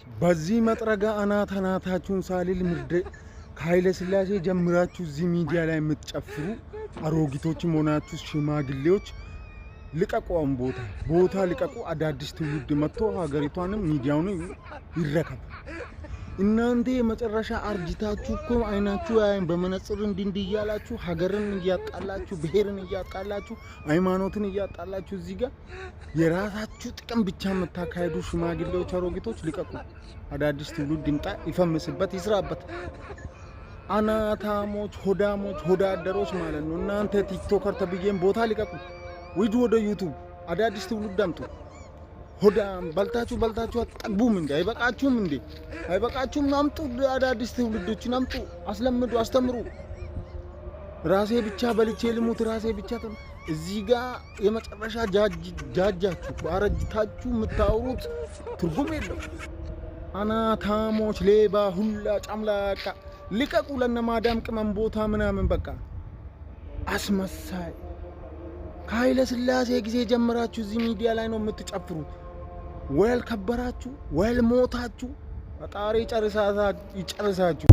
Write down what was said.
በዚህ መጥረጋ አናት አናታችሁን ሳልል ምርደ ከኃይለ ሥላሴ ጀምራችሁ እዚህ ሚዲያ ላይ የምትጨፍሩ አሮጊቶችም ሆናችሁ ሽማግሌዎች ልቀቁ። አሁን ቦታ ቦታ ልቀቁ። አዳዲስ ትውልድ መጥቶ ሀገሪቷንም ሚዲያውን ይረከብ። እናንተ የመጨረሻ አርጅታችሁ እኮ አይናችሁ ያይን በመነጽር እንዲህ እንዲህ እያላችሁ ሀገርን እያጣላችሁ፣ ብሔርን እያጣላችሁ፣ ሃይማኖትን እያጣላችሁ እዚህ ጋር የራሳችሁ ጥቅም ብቻ የምታካሂዱ ሽማግሌዎች፣ አሮጊቶች ልቀቁ። አዳዲስ ትውልድ ይምጣ፣ ይፈምስበት፣ ይስራበት። አናታሞች፣ ሆዳሞች፣ ሆዳደሮች ማለት ነው። እናንተ TikToker ተብዬን ቦታ ልቀቁ። ውዱ ወደ YouTube አዳዲስ ትውልድ አምጡ። ሆዳም በልታችሁ በልታችሁ አትጠግቡም እንዴ? አይበቃችሁም እንዴ? አይበቃችሁም? አምጡ፣ አዳዲስ ትውልዶችን አምጡ፣ አስለምዱ፣ አስተምሩ። ራሴ ብቻ በልቼ ልሙት፣ ራሴ ብቻ እዚህ ጋር የመጨረሻ ጃጃችሁ አረጅታችሁ የምታወሩት ትርጉም የለው። አናታሞች፣ ሌባ ሁላ ጨምላቃ ልቀቁ። ለነ ማዳም ቅመም ቦታ ምናምን በቃ አስመሳይ ከኃይለ ሥላሴ ጊዜ ጀምራችሁ እዚህ ሚዲያ ላይ ነው የምትጨፍሩት። ወይ አልከበራችሁ ወይ አልሞታችሁ። ፈጣሪ ይጨርሳችሁ።